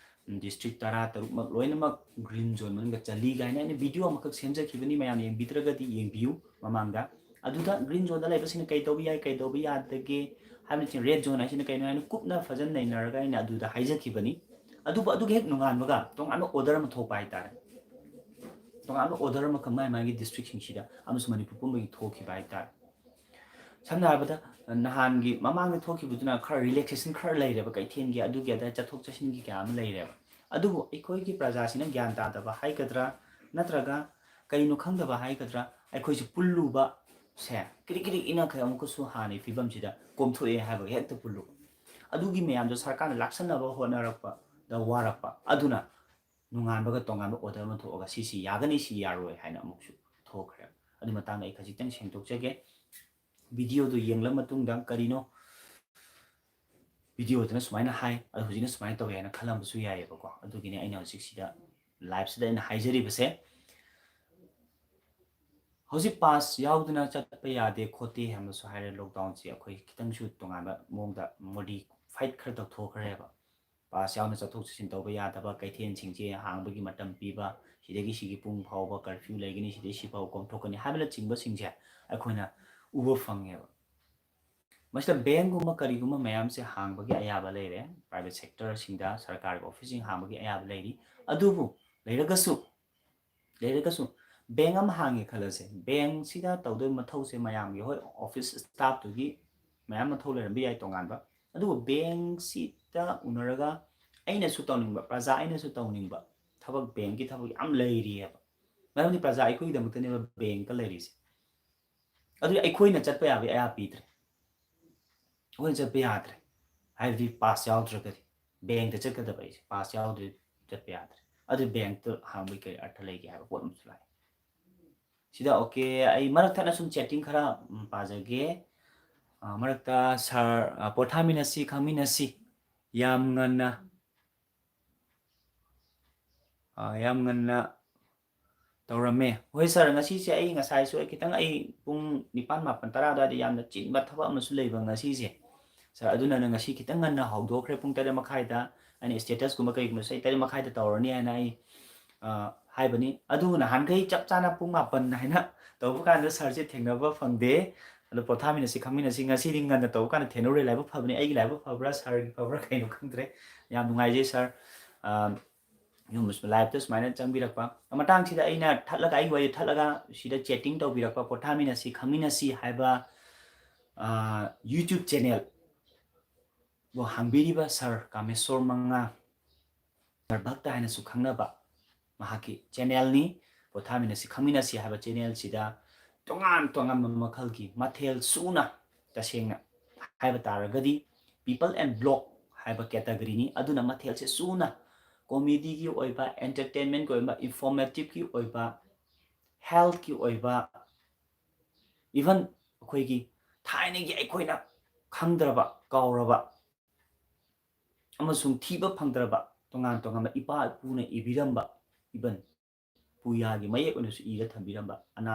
ꯗꯤꯁꯇ꯭ꯔꯤꯛ ꯇꯔꯥ ꯇꯔꯨꯛꯃꯛ ꯂꯣꯏꯅꯃꯛ ꯒ꯭ꯔꯤꯟ ꯖꯣꯟ ꯃꯅꯨꯡꯗ ꯆꯜꯂꯤ ꯀꯥꯏꯅ ꯑꯩꯅ ꯚꯤꯗꯤꯑꯣ ꯑꯃꯈꯛ ꯁꯦꯝꯖꯈꯤꯕꯅꯤ꯫ ꯃꯌꯥꯝ ꯌꯦꯡꯕꯤꯗ꯭ꯔꯒꯗꯤ ꯌꯦꯡꯕꯤꯌꯨ ꯃꯃꯥꯡꯗ꯫ ꯑꯗꯨꯗ ꯒ꯭ꯔꯤꯟ ꯖꯣꯟꯗ ꯂꯩꯕꯁꯤꯅ ꯀꯩ ꯇꯧꯕ ꯌꯥꯏ, ꯀꯩ ꯇꯧꯕ ꯌꯥꯗꯒꯦ ꯍꯥꯏꯕꯅꯆꯤꯡꯕ, ꯔꯦꯗ ꯖꯣꯟ ꯍꯥꯏꯁꯤꯅ ꯀꯩꯅꯣ ꯍꯥꯏꯅ ꯀꯨꯞꯅ ꯐꯖꯅ ꯅꯩꯅꯔꯒ ꯑꯩꯅ ꯑꯗꯨꯗ ꯍꯥꯏꯖꯈꯤꯕꯅꯤ꯫ ꯑꯗꯨꯕꯨ ꯑꯗꯨꯒꯤ ꯍꯦꯛ ꯅꯣꯡꯉꯥꯟꯕꯒ ꯇꯣꯉꯥꯟꯕ ꯑꯣꯔꯗꯔ ꯑꯃ ꯊꯣꯛꯄ ꯍꯥꯏꯇꯥꯔꯦ꯫ ꯇꯣꯉꯥꯟꯕ ꯑꯣꯔꯗꯔ ꯑꯃꯈꯛ ꯃꯥꯏ ꯃꯥꯒꯤ ꯗꯤꯁꯇ꯭ꯔꯤꯛꯁꯤꯡꯁꯤꯗ ꯑꯃꯁꯨꯡ ꯃꯅꯤꯄꯨꯔ ꯄꯨꯝꯕꯒꯤ ꯊꯣꯛꯈꯤꯕ ꯍꯥꯏꯇꯥꯔꯦ꯫ ꯁꯝꯅ ꯍꯥꯏꯔꯕꯗ, ꯅꯍꯥꯟꯒꯤ ꯃꯃꯥꯡꯗ ꯊꯣꯛꯈꯤꯕꯗꯨꯅ ꯈꯔ ꯔꯤꯂꯦꯛꯁꯦꯁꯟ ꯈꯔ ꯂꯩꯔꯦꯕ, ꯀꯩꯊꯦꯜꯒꯤ ꯑꯗꯨꯒꯤ ꯑꯗꯥ ꯆꯠꯊꯣꯛ ꯆꯠꯁꯤꯟꯒꯤ ꯀꯌꯥ ꯑꯃ ꯂꯩꯔꯦꯕ꯫ ꯑꯗꯨꯕꯨ ꯑꯩꯈꯣꯏꯒꯤ ꯄ꯭ꯔꯖꯥꯁꯤꯅ ꯒ꯭ꯌꯥꯟ ꯇꯥꯗꯕ ꯍꯥꯏꯒꯗ꯭ꯔꯥ, ꯅꯠꯇ꯭ꯔꯒ ꯀꯔꯤꯅꯣ ꯈꯪꯗꯕ ꯍꯥꯏꯒꯗ꯭ꯔꯥ, ꯑꯩꯈꯣꯏꯁꯨ ꯄꯨꯜꯂꯨꯕꯁꯦ ꯀ꯭ꯔꯤꯛ ꯀ꯭ꯔꯤꯛ ꯏꯅꯈꯩ ꯑꯃꯨꯛꯀꯁꯨ ꯍꯥꯟꯅꯒꯤ ꯐꯤꯕꯝꯁꯤꯗ ꯀꯣꯝꯊꯣꯛꯑꯦ ꯍꯥꯏꯕꯒꯤ ꯍꯦꯛꯇ ꯄꯨꯜꯂꯨꯕ꯫ ꯑꯗꯨꯒꯤ ꯃꯌꯥꯝꯗꯣ ꯁꯔꯀꯥꯔꯅ ꯂꯥꯛꯁꯟꯅꯕ ꯍꯣꯠꯅꯔꯛꯄꯗ ꯋꯥꯔꯛꯄ꯫ ꯑꯗꯨꯅ ꯅꯣꯡꯉꯥꯟꯕꯒ ꯇꯣꯉꯥꯟꯕ ꯑꯣꯔꯗꯔ ꯑꯃ ꯊꯣꯛꯑꯒ ꯁꯤꯁꯤ ꯌꯥꯒꯅꯤ, ꯁꯤ ꯌꯥꯔꯣꯏ ꯍꯥꯏꯅ ꯑꯃꯨꯛꯁꯨ ꯊꯣꯛꯈ꯭ꯔꯦ꯫ ꯑꯗꯨ ꯃꯇꯥꯡꯗ ꯑꯩ ꯈꯖꯤꯛꯇꯪ ꯁꯦꯡꯗꯣꯛꯆꯒꯦ꯫ ꯚꯤꯗꯤꯑꯣꯗꯨ ꯌꯦꯡꯂ ꯃꯇꯨꯡꯗ ꯀꯔꯤꯅꯣ ꯚꯤꯗꯤꯑꯣꯗꯨꯅ ꯁꯨꯃꯥꯏꯅ ꯍꯥꯏ, ꯑꯗꯣ ꯍꯧꯖꯤꯛꯅ ꯁꯨꯃꯥꯏꯅ ꯇꯧꯋꯦ ꯍꯥꯏꯅ ꯈꯜꯂꯝꯕꯁꯨ ꯌꯥꯏꯑꯕꯀꯣ꯫ ꯑꯗꯨꯒꯤꯅꯤ ꯑꯩꯅ ꯍꯧꯖꯤꯛꯁꯤꯗ ꯂꯥꯏꯞꯁꯤꯗ ꯑꯩꯅ ꯍꯥꯏꯖꯔꯤꯕꯁꯦ꯫ ꯍꯧꯖꯤꯛ ꯄꯥꯁ ꯌꯥꯎꯗꯅ ꯆꯠꯄ ꯌꯥꯗꯦ ꯈꯣꯠꯇꯦ ꯍꯥꯏꯅꯁꯨ ꯍꯥꯏꯔꯦ꯫ ꯂꯣꯛꯗꯥꯎꯟꯁꯦ ꯑꯩꯈꯣꯏ ꯈꯤꯇꯪꯁꯨ ꯇꯣꯉꯥꯟꯕ ꯃꯑꯣꯡꯗ ꯃꯣꯗꯤꯐꯥꯏꯠ ꯈꯔ ꯇꯧꯊꯣꯛꯈ꯭ꯔꯦꯕ꯫ ꯄꯥꯁ ꯌꯥꯎꯅ ꯆꯠꯊꯣꯛ ꯆꯠꯁꯤꯟ ꯇꯧꯕ ꯌꯥꯗꯕ, ꯀꯩꯊꯦꯜꯁꯤꯡꯁꯦ ꯍꯥꯡꯕꯒꯤ ꯃꯇꯝ ꯄꯤꯕ, ꯁꯤꯗꯒꯤ ꯁꯤꯒꯤ ꯄꯨꯡ ꯐꯥꯎꯕ ꯀꯔꯐ꯭ꯌꯨ ꯂꯩꯒꯅꯤ, ꯁꯤꯗꯒꯤ ꯁꯤ ꯐꯥꯎꯕ ꯀꯣꯝꯊꯣꯛꯀꯅꯤ ꯍꯥꯏꯕꯅꯆꯤꯡꯕꯁꯤꯡꯁꯦ ꯑꯩꯈꯣꯏꯅ ꯎꯕ ꯐꯪꯉꯦꯕ꯫ ꯃꯁꯤꯗ ꯕꯦꯡꯒꯨꯝꯕ ꯀꯔꯤꯒꯨꯝꯕ ꯃꯌꯥꯝꯁꯦ ꯍꯥꯡꯕꯒꯤ ꯑꯌꯥꯕ ꯂꯩꯔꯦ, ꯄ꯭ꯔꯥꯏꯚꯦꯠ ꯁꯦꯛꯇꯔꯁꯤꯡꯗ ꯁꯔꯀꯥꯔꯒꯤ ꯑꯣꯐꯤꯁꯁꯤꯡ ꯍꯥꯡꯕꯒꯤ ꯑꯌꯥꯕ ꯂꯩꯔꯤ꯫ ꯑꯗꯨꯕꯨ ꯂꯩꯔꯒꯁꯨ, ꯂꯩꯔꯒꯁꯨ ꯕꯦꯡ ꯑꯃ ꯍꯥꯡꯉꯦ ꯈꯜꯂꯁꯦ, ꯕꯦꯡꯁꯤꯗ ꯇꯧꯗꯣꯏꯕ ꯃꯊꯧꯁꯦ ꯃꯌꯥꯝꯒꯤ, ꯍꯣꯏ, ꯑꯣꯐꯤꯁ ꯁ꯭ꯇꯥꯐꯇꯨꯒꯤ ꯃꯌꯥꯝ ꯃꯊꯧ ꯂꯩꯔꯝꯕ ꯌꯥꯏ ꯇꯣꯉꯥꯟꯕ, ꯑꯗꯨꯕꯨ ꯕꯦꯡꯁꯤꯗ ꯎꯅꯔꯒ ꯑꯩꯅꯁꯨ ꯇꯧꯅꯤꯡꯕ, ꯄ꯭ꯔꯖꯥ ꯑꯩꯅꯁꯨ ꯇꯧꯅꯤꯡꯕ ꯊꯕꯛ, ꯕꯦꯡꯒꯤ ꯊꯕꯛ ꯌꯥꯝ ꯂꯩꯔꯤꯑꯕ꯫ ꯃꯔꯝꯗꯤ ꯄ꯭ꯔꯖꯥ ꯑꯩꯈꯣꯏꯒꯤꯗꯃꯛꯇꯅꯦꯕ ꯕꯦꯡꯀ ꯂꯩꯔꯤꯁꯦ꯫ ꯑꯗꯨꯗꯤ ꯑꯩꯈꯣꯏꯅ ꯆꯠꯄ ꯌꯥꯕꯒꯤ ꯑꯌꯥꯕ ꯄꯤꯗ꯭ꯔꯦ꯫ ꯑꯩꯈꯣꯏꯅ ꯆꯠꯄ ꯌꯥꯗ꯭ꯔꯦ, ꯍꯥꯏꯕꯗꯤ ꯄꯥꯁ ꯌꯥꯎꯗ꯭ꯔꯒꯗꯤ꯫ ꯕꯦꯡꯇ ꯆꯠꯀꯗꯕ ꯑꯩꯁꯦ ꯄꯥꯁ ꯌꯥꯎꯗ꯭ꯔꯗꯤ ꯆꯠꯄ ꯌꯥꯗ꯭ꯔꯦ꯫ ꯑꯗꯨ ꯕꯦꯡꯇ ꯍꯥꯡꯕꯒꯤ ꯀꯔꯤ ꯑꯔꯊ ꯂꯩꯒꯦ ꯍꯥꯏꯕ ꯄꯣꯠ ꯑꯃꯁꯨ ꯂꯥꯛꯑꯦ꯫ ꯁꯤꯗ, ꯑꯣꯀꯦ, ꯑꯩ ꯃꯔꯛ ꯊꯠꯅ ꯁꯨꯝ ꯆꯦꯇꯤꯡ ꯈꯔ, ꯎꯝ, ꯄꯥꯖꯒꯦ꯫ ꯑ, ꯃꯔꯛꯇ ꯁꯥꯔ, ꯑ, ꯄꯣꯊꯥꯃꯤꯟꯅꯁꯤ, ꯈꯪꯃꯤꯟꯅꯁꯤ, ꯌꯥꯝ ꯉꯟꯅ, ꯑ, ꯌꯥꯝ ꯉꯟꯅ ꯇꯧꯔꯝꯃꯦ꯫ ꯍꯣꯏ ꯁꯥꯔ, ꯉꯁꯤꯁꯦ ꯑꯩ ꯉꯁꯥꯏꯁꯨ ꯑꯩ ꯈꯤꯇꯪ, ꯑꯩ ꯄꯨꯡ ꯅꯤꯄꯥꯟ, ꯃꯥꯄꯟ, ꯇꯔꯥ ꯑꯗꯨꯋꯥꯏꯗ ꯌꯥꯝꯅ ꯆꯤꯟꯕ ꯊꯕꯛ ꯑꯃꯁꯨ ꯂꯩꯕ ꯉꯁꯤꯁꯦ꯫ ꯁꯥꯔ, ꯑꯗꯨꯅ ꯅꯪ ꯉꯁꯤ ꯈꯤꯇꯪ ꯉꯟꯅ ꯍꯧꯗꯣꯛꯈ꯭ꯔꯦ, ꯄꯨꯡ ꯇꯔꯦꯠ ꯃꯈꯥꯏꯗ꯫ ꯑꯩꯅ status ꯀꯨꯝꯕ ꯀꯩꯒꯨꯝꯕꯁꯦ ꯑꯩ ꯇꯔꯦꯠ ꯃꯈꯥꯏꯗ ꯇꯧꯔꯅꯤ ꯍꯥꯏꯅ ꯑꯩ, ꯑ, ꯍꯥꯏꯕꯅꯤ꯫ ꯑꯗꯨꯕꯨ ꯅꯍꯥꯟꯈꯩ ꯆꯞ ꯆꯥꯅ ꯄꯨꯡ ꯃꯥꯄꯟ ꯍꯥꯏꯅ ꯇꯧꯕ ꯀꯥꯟꯗ ꯁꯥꯔꯁꯦ ꯊꯦꯡꯅꯕ ꯐꯪꯗꯦ꯫ ꯑꯗꯣ ꯄꯣꯊꯥꯃꯤꯟꯅꯁꯤ, ꯈꯪꯃꯤꯟꯅꯁꯤ, ꯉꯁꯤꯗꯤ ꯉꯟꯅ ꯇꯧꯕ ꯀꯥꯟꯗ ꯊꯦꯡꯅꯔꯨꯔꯦ꯫ ꯂꯥꯏꯕꯛ ꯐꯕꯅꯤ, ꯑꯩꯒꯤ ꯂꯥꯏꯕꯛ ꯐꯕ꯭ꯔꯥ, ꯁꯥꯔꯒꯤ ꯐꯕ꯭ꯔꯥ, ꯀꯩꯅꯣ ꯈꯪꯗ꯭ꯔꯦ꯫ ꯌꯥꯝ ꯅꯨꯡꯉꯥꯏꯖꯩ ꯁꯥꯔ꯫ ꯑ, ꯌꯨꯝ live ꯇ ꯁꯨꯃꯥꯏꯅ ꯆꯪꯕꯤꯔꯛꯄ꯫ ꯃꯇꯥꯡꯁꯤꯗ ꯑꯩꯅ ꯊꯠꯂꯒ, ꯑꯩꯒꯤ ꯋꯥꯔꯤ ꯊꯠꯂꯒ ꯁꯤꯗ chatting ꯇꯧꯕꯤꯔꯛꯄ, ꯄꯣꯊꯥꯃꯤꯟꯅꯁꯤ, ꯈꯪꯃꯤꯟꯅꯁꯤ ꯍꯥꯏꯕ, ꯑ, YouTube channel ꯕꯨ ꯍꯥꯡꯕꯤꯔꯤꯕ ꯁꯥꯔ ꯀꯥꯃꯦꯁꯣꯔ ꯃꯉꯥ, ꯁꯥꯔ ꯚꯛꯇ ꯍꯥꯏꯅꯁꯨ ꯈꯪꯅꯕ ꯃꯍꯥꯛꯀꯤ channel ꯅꯤ꯫ ꯄꯣꯊꯥꯃꯤꯟꯅꯁꯤ, ꯈꯪꯃꯤꯟꯅꯁꯤ ꯍꯥꯏꯕ channel ꯁꯤꯗ ꯇꯣꯉꯥꯟ ꯇꯣꯉꯥꯟꯕ ꯃꯈꯜꯒꯤ ꯃꯊꯦꯜ ꯁꯨꯅ, ꯇꯁꯦꯡꯅ ꯍꯥꯏꯕ ꯇꯥꯔꯒꯗꯤ, people and blog ꯍꯥꯏꯕ category ꯅꯤ꯫ ꯑꯗꯨꯅ ꯃꯊꯦꯜꯁꯦ ꯁꯨꯅ comedy ꯒꯤ ꯑꯣꯏꯕ, entertainment ꯀꯤ ꯑꯣꯏꯕ, informative ꯀꯤ ꯑꯣꯏꯕ, health ꯀꯤ ꯑꯣꯏꯕ, even ꯑꯩꯈꯣꯏꯒꯤ ꯊꯥꯏꯅꯒꯤ ꯑꯩꯈꯣꯏꯅ ꯈꯪꯗ꯭ꯔꯕ, ꯀꯥꯎꯔꯕ ꯑꯃꯁꯨꯡ ꯊꯤꯕ ꯐꯪꯗ꯭ꯔꯕ ꯇꯣꯉꯥꯟ ꯇꯣꯉꯥꯟꯕ ꯏꯄꯥ ꯏꯄꯨꯅ ꯏꯕꯤꯔꯝꯕ, even ꯄꯨꯌꯥꯒꯤ ꯃꯌꯦꯛ ꯑꯣꯏꯅꯁꯨ ꯏꯔ ꯊꯝꯕꯤꯔꯝꯕ ꯑꯅꯥ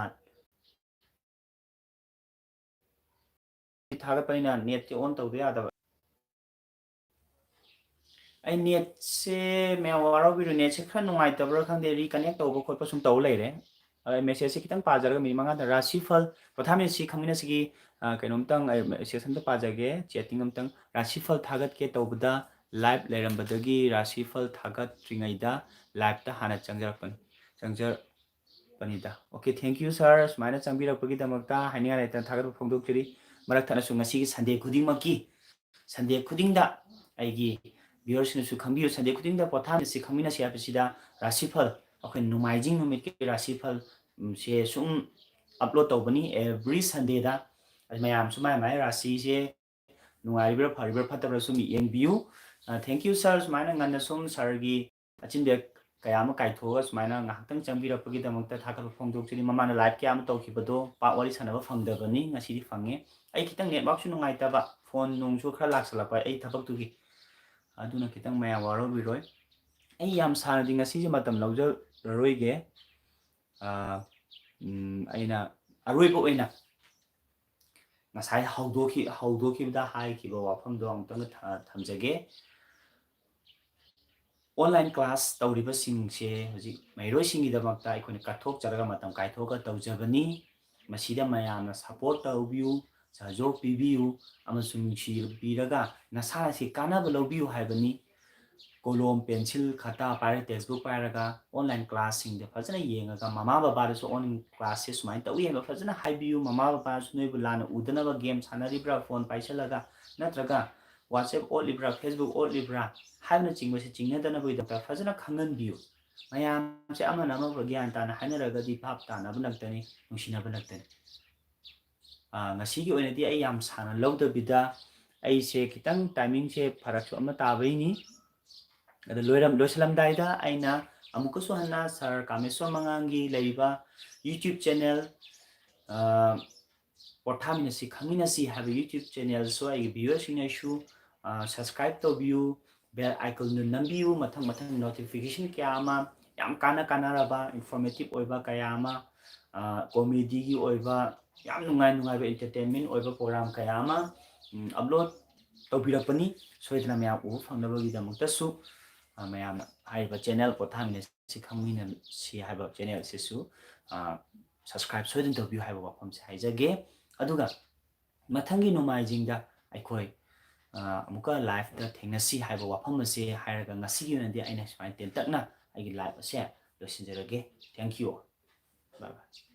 ꯊꯥꯒꯠꯄꯅꯤꯅ net ꯁꯦ on ꯇꯧꯗ ꯌꯥꯗꯕ꯫ ꯑꯩ net ꯁꯦ, ꯃꯌꯥꯝ ꯋꯥꯔꯧꯕꯤꯔꯣꯏ, net ꯁꯦ ꯈꯔ ꯅꯨꯡꯉꯥꯏꯇꯕ꯭ꯔꯥ ꯈꯪꯗꯦ, reconnect ꯇꯧꯕ ꯈꯣꯠꯄ ꯁꯨꯝ ꯇꯧ ꯂꯩꯔꯦ꯫ ꯑꯗ message ꯁꯦ ꯈꯤꯇꯪ ꯄꯥꯖꯔꯒ minute ꯃꯉꯥꯗ ꯔꯥꯁꯤꯐꯜ, ꯄꯣꯊꯥꯃꯤꯟꯅꯁꯤ, ꯈꯪꯃꯤꯟꯅꯁꯤꯒꯤ, ꯑ, ꯀꯩꯅꯣꯝꯇꯪ ꯑꯩ message ꯑꯝꯇ ꯄꯥꯖꯒꯦ, chatting ꯑꯝꯇꯪ꯫ ꯔꯥꯁꯤꯐꯜ ꯊꯥꯒꯠꯀꯦ ꯇꯧꯕꯗ live ꯂꯩꯔꯝꯕꯗꯒꯤ ꯔꯥꯁꯤꯐꯜ ꯊꯥꯒꯠꯇ꯭ꯔꯤꯉꯩꯗ live ꯇ ꯍꯥꯟꯅ ꯆꯪꯖꯔꯛꯄꯅꯤ, ꯆꯪꯖꯔꯛꯄꯅꯤꯗ꯫ Okay, thank you sir, ꯁꯨꯃꯥꯏꯅ ꯆꯪꯕꯤꯔꯛꯄꯒꯤꯗꯃꯛꯇ ꯍꯥꯏꯅꯤꯡꯉꯥꯏ ꯂꯩꯇꯅ ꯊꯥꯒꯠꯄ ꯐꯣꯡꯗꯣꯛꯆꯔꯤ꯫ ꯃꯔꯛ ꯊꯠꯅꯁꯨ ꯉꯁꯤꯒꯤ Sunday ꯈꯨꯗꯤꯡꯃꯛꯀꯤ, Sunday ꯈꯨꯗꯤꯡꯗ ꯑꯩꯒꯤ viewer ꯁꯤꯡꯅꯁꯨ ꯈꯪꯕꯤꯌꯨ, Sunday ꯈꯨꯗꯤꯡꯗ ꯄꯣꯊꯥꯃꯤꯟꯅꯁꯤ, ꯈꯪꯃꯤꯟꯅꯁꯤ ꯍꯥꯏꯕꯁꯤꯗ ꯔꯥꯁꯤꯐꯜ, ꯑꯩꯈꯣꯏ ꯅꯣꯡꯃꯥꯏꯖꯤꯡ ꯅꯨꯃꯤꯠꯀꯤ ꯔꯥꯁꯤꯐꯜ, ꯎꯝ, ꯁꯦ ꯁꯨꯝ upload ꯇꯧꯕꯅꯤ every Sunday ꯗ꯫ ꯑꯗꯨ ꯃꯌꯥꯝꯁꯨ ꯃꯥꯏ ꯃꯥꯏ ꯔꯥꯁꯤꯁꯦ ꯅꯨꯡꯉꯥꯏꯔꯤꯕ꯭ꯔꯥ, ꯐꯔꯤꯕ꯭ꯔꯥ, ꯐꯠꯇꯕ꯭ꯔꯥ ꯁꯨꯝ ꯌꯦꯡꯕꯤꯌꯨ꯫ ꯑ, thank you sir, ꯁꯨꯃꯥꯏꯅ ꯉꯟꯅ ꯁꯨꯝ ꯁꯥꯔꯒꯤ ꯑꯆꯤꯟꯕ ꯀꯌꯥ ꯑꯃ ꯀꯥꯏꯊꯣꯛꯑꯒ ꯁꯨꯃꯥꯏꯅ ꯉꯥꯏꯍꯥꯛꯇꯪ ꯆꯪꯕꯤꯔꯛꯄꯒꯤꯗꯃꯛꯇ ꯊꯥꯒꯠꯄ ꯐꯣꯡꯗꯣꯛꯆꯔꯤ꯫ ꯃꯃꯥꯡꯗ live ꯀꯌꯥ ꯑꯃ ꯇꯧꯈꯤꯕꯗꯣ ꯄꯥꯛ ꯋꯥꯔꯤ ꯁꯥꯟꯅꯕ ꯐꯪꯗꯕꯅꯤ, ꯉꯁꯤꯗꯤ ꯐꯪꯉꯦ꯫ ꯑꯩ ꯈꯤꯇꯪ network ꯁꯨ ꯅꯨꯡꯉꯥꯏꯇꯕ, phone ꯅꯨꯡꯁꯨ ꯈꯔ ꯂꯥꯛꯁꯜꯂꯛꯄ ꯑꯩ ꯊꯕꯛꯇꯨꯒꯤ, ꯑꯗꯨꯅ ꯈꯤꯇꯪ ꯃꯌꯥꯝ ꯋꯥꯔꯧꯕꯤꯔꯣꯏ꯫ ꯑꯩ ꯌꯥꯝ ꯁꯥꯡꯅꯗꯤ ꯉꯁꯤꯁꯦ ꯃꯇꯝ ꯂꯧꯖꯔꯔꯣꯏꯒꯦ꯫ ꯑ, ꯎꯝ, ꯑꯩꯅ ꯑꯔꯣꯏꯕ ꯑꯣꯏꯅ ꯉꯁꯥꯏ ꯍꯧꯗꯣꯛꯈꯤ ꯍꯧꯗꯣꯛꯈꯤꯕꯗ ꯍꯥꯏꯈꯤꯕ ꯋꯥꯐꯝꯗꯣ ꯑꯃꯨꯛꯇꯪꯒ ꯊ- ꯊꯝꯖꯒꯦ꯫ Online class ꯇꯧꯔꯤꯕꯁꯤꯡꯁꯦ ꯍꯧꯖꯤꯛ ꯃꯍꯩꯔꯣꯏꯁꯤꯡꯒꯤꯗꯃꯛꯇ ꯑꯩꯈꯣꯏꯅ ꯀꯠꯊꯣꯛꯆꯔꯒ ꯃꯇꯝ ꯀꯥꯏꯊꯣꯛꯑꯒ ꯇꯧꯖꯕꯅꯤ꯫ ꯃꯁꯤꯗ ꯃꯌꯥꯝꯅ support ꯇꯧꯕꯤꯌꯨ, ꯁꯍꯖꯣꯛ ꯄꯤꯕꯤꯌꯨ ꯑꯃꯁꯨꯡ ꯅꯨꯡꯁꯤꯕꯤꯔꯒ ꯅꯁꯥꯅ ꯁꯤ ꯀꯥꯟꯅꯕ ꯂꯧꯕꯤꯌꯨ ꯍꯥꯏꯕꯅꯤ꯫ ꯀꯣꯂꯣꯝ, ꯄꯦꯟꯁꯤꯜ, ꯈꯇꯥ ꯄꯥꯏꯔꯒ, textbook ꯄꯥꯏꯔꯒ online classꯁꯤꯡꯗ ꯐꯖꯅ ꯌꯦꯡꯉꯒ ꯃꯃꯥ ꯕꯕꯥꯗꯁꯨ online classꯁꯦ ꯁꯨꯃꯥꯏꯅ ꯇꯧꯏ ꯍꯥꯏꯕ ꯐꯖꯅ ꯍꯥꯏꯕꯤꯌꯨ꯫ ꯃꯃꯥ ꯕꯕꯥꯁꯨ ꯅꯣꯏꯕꯨ ꯂꯥꯟꯅ ꯎꯗꯅꯕ game ꯁꯥꯟꯅꯔꯤꯕ꯭ꯔꯥ phone ꯄꯥꯏꯁꯤꯜꯂꯒ, ꯅꯠꯇ꯭ꯔꯒ WhatsApp ꯑꯣꯠꯂꯤꯕ꯭ꯔꯥ, Facebook ꯑꯣꯠꯂꯤꯕ꯭ꯔꯥ ꯍꯥꯏꯕꯅꯆꯤꯡꯕꯁꯤ ꯆꯤꯡꯅꯗꯅꯕꯒꯤꯗꯃꯛꯇ ꯐꯖꯅ ꯈꯪꯍꯟꯕꯤꯌꯨ꯫ ꯃꯌꯥꯝꯁꯦ ꯑꯃꯅ ꯑꯃꯕꯨ ꯒ꯭ꯌꯥꯟ ꯇꯥꯅ ꯍꯥꯏꯅꯔꯒꯗꯤ ꯚꯥꯞ ꯇꯥꯅꯕ ꯉꯥꯛꯇꯅꯤ, ꯅꯨꯡꯁꯤꯅꯕ ꯉꯥꯛꯇꯅꯤ꯫ ꯑꯥ, ꯉꯁꯤꯒꯤ ꯑꯣꯏꯅꯗꯤ ꯑꯩ ꯌꯥꯝ ꯁꯥꯡꯅ ꯂꯧꯗꯕꯤꯗ, ꯑꯩꯁꯦ ꯈꯤꯇꯪ timingꯁꯦ ꯐꯔꯛꯁꯨ ꯑꯃ ꯇꯥꯕꯩꯅꯤ꯫ ꯑꯗ ꯂꯣꯏꯔꯝ-, ꯂꯣꯏꯁꯤꯜꯂꯝꯗꯥꯏꯗ ꯑꯩꯅ ꯑꯃꯨꯛꯀꯁꯨ ꯍꯟꯅ Sir ꯀꯥꯃꯦꯁꯣꯔ ꯃꯉꯥꯡꯒꯤ ꯂꯩꯔꯤꯕ YouTube channel, ꯑꯥ, ꯄꯣꯊꯥꯃꯤꯟꯅꯁꯤ ꯈꯪꯃꯤꯟꯅꯁꯤ ꯍꯥꯏꯕ YouTube channelꯁꯨ ꯑꯩꯒꯤ viewerꯁꯤꯡꯅꯁꯨ, ꯑꯥ, subscribe ꯇꯧꯕꯤꯌꯨ, bell iconꯗꯨ ꯅꯝꯕꯤꯌꯨ꯫ ꯃꯊꯪ ꯃꯊꯪ notification ꯀꯌꯥ ꯑꯃ, ꯌꯥꯝ ꯀꯥꯟꯅ ꯀꯥꯟꯅꯔꯕ, informative ꯑꯣꯏꯕ ꯀꯌꯥ ꯑꯃ, ꯑꯥ, comedyꯒꯤ ꯑꯣꯏꯕ, ꯌꯥꯝ ꯅꯨꯡꯉꯥꯏ ꯅꯨꯡꯉꯥꯏꯕ entertainment ꯑꯣꯏꯕ program ꯀꯌꯥ ꯑꯃ, ꯎꯝ, upload ꯇꯧꯕꯤꯔꯛꯄꯅꯤ꯫ ꯁꯣꯏꯗꯅ ꯃꯌꯥꯝ ꯎꯕ ꯐꯪꯅꯕꯒꯤꯗꯃꯛꯇꯁꯨ, ꯑꯥ, ꯃꯌꯥꯝꯅ ꯍꯥꯏꯔꯤꯕ channel ꯄꯣꯊꯥꯃꯤꯟꯅꯁꯤ ꯈꯪꯃꯤꯟꯅꯁꯤ ꯍꯥꯏꯕ channel ꯑꯁꯤꯁꯨ, ꯑꯥ, subscribe ꯁꯣꯏꯗꯅ ꯇꯧꯕꯤꯌꯨ ꯍꯥꯏꯕ ꯋꯥꯐꯝꯁꯦ ꯍꯥꯏꯖꯒꯦ꯫ ꯑꯗꯨꯒ ꯃꯊꯪꯒꯤ ꯅꯣꯡꯃꯥꯏꯖꯤꯡꯗ ꯑꯩꯈꯣꯏ, ꯑꯥ, ꯑꯃꯨꯛꯀ liveꯇ ꯊꯦꯡꯅꯁꯤ ꯍꯥꯏꯕ ꯋꯥꯐꯝ ꯑꯁꯦ ꯍꯥꯏꯔꯒ ꯉꯁꯤꯒꯤ ꯑꯣꯏꯅꯗꯤ ꯑꯩꯅ ꯁꯨꯃꯥꯏꯅ ꯇꯦꯟꯇꯛꯅ ꯑꯩꯒꯤ live ꯑꯁꯦ ꯂꯣꯏꯁꯤꯟꯖꯔꯒꯦ꯫ Thank you. Bye bye.